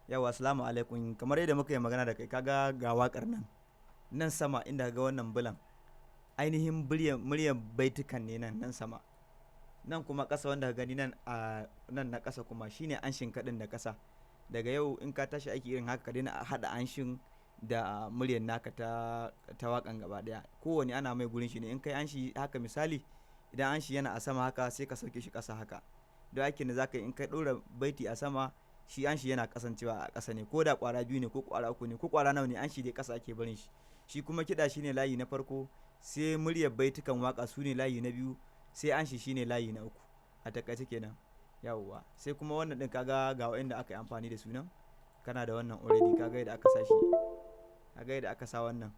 Yauwa, assalamu alaikum. Kamar yadda muka yi magana da kai, kaga ga wakar nan. Nan sama inda ga wannan bulan, ainihin muryar baitukan ne nan nan sama. Nan kuma ƙasa wanda ka gani nan, a nan na ƙasa kuma shine anshin kaɗin da ƙasa. Daga yau in ka tashi aiki irin haka, ka daina haɗa anshin da muryar naka ta waƙan gaba ɗaya. Kowanne ana mai gurin shi ne. In kai anshi haka, misali idan anshi yana a sama haka, sai ka sauke shi ƙasa haka. Duk aikin da za ka yi, in ka ɗora baiti a sama, shi anshi yana kasancewa a ƙasa ne. Ko da ƙwara biyu ne, ko ƙwara uku ne, ko ƙwara nawa ne, anshi dai ƙasa ake barin shi. Shi kuma kiɗa shine layi na farko, sai muryar baitukan waƙa su ne layi na biyu, sai anshi shine layi na uku. A takaice kenan. Yauwa. Sai kuma wannan ɗin, kaga ga waɗanda aka yi amfani da su nan. Kana da wannan already, kaga yadda aka sa shi. Kaga yadda aka sa wannan.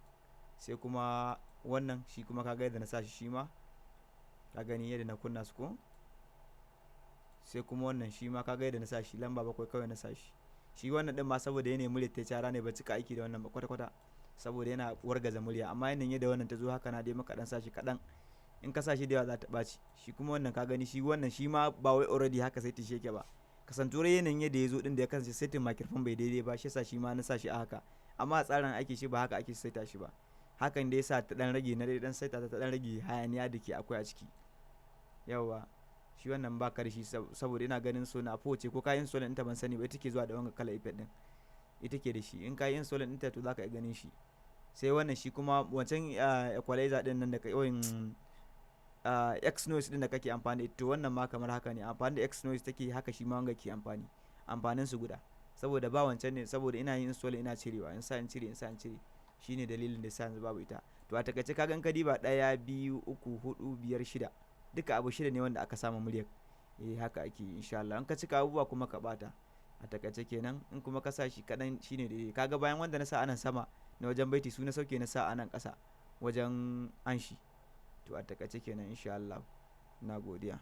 Sai kuma wannan shi kuma, kaga yadda na sa shi shi ma. Ka gani yadda na kunna su ko? Sai kuma wannan shi ma, kaga yadda na sa shi, lamba 7 kawai na sa shi. Shi wannan ɗin ma, saboda yanayin muryar ta cara ne, ba cika aiki da wannan ba kwata kwata. Saboda yana wargaza murya. Amma yanayin yadda wannan ta zo haka, na dai maka ɗan sa shi kaɗan. In ka sa shi da yawa, za ta ɓaci. Shi kuma wannan, ka gani, shi wannan shi ma ba wai already haka sai shi yake ba. Kasantuwar yanayin yadda ya zo ɗin da ya kasance setting microphone bai daidai ba, shi yasa shi ma na sa shi a haka. Amma a tsarin aiki shi ba haka ake saita shi ba. Hakan dai yasa ta ɗan rage, na dai ɗan saita ta ɗan rage hayaniya da ke akwai a ciki. Yauwa. Shi wannan ba ka da shi saboda ina ganin Sonar 4 ce, ko ka yi installing ɗinta ban sani ba, ita ke zuwa da wanga kala effect ɗin. Ita ke da shi. In ka yi installing ɗinta, to za ka iya ganin shi. Sai wannan shi kuma wancan equalizer ɗin nan da ka X noise ɗin da kake amfani da ita, to wannan ma kamar haka ne. Amfani da X noise take haka, shi ma wanga ke amfani. Amfanin su guda. Saboda ba wancan ne, saboda ina yin installing ina cirewa, in sa in cire, in sa in cire. Shine dalilin da yasa yanzu babu ita. To a takaice, ka gan ka diba ɗaya, biyu, uku, huɗu, biyar, shida. Duka abu shida ne wanda aka sama muryar. Eh, haka ake yi insha Allah. In ka cika abubuwa kuma ka ɓata. A takaice kenan. In kuma ka sa shi kaɗan, shine daidai. Kaga bayan wanda na sa anan sama na wajen baiti, su na sauke na sa anan ƙasa wajen anshi. To a takaice kenan insha Allah. Na godiya.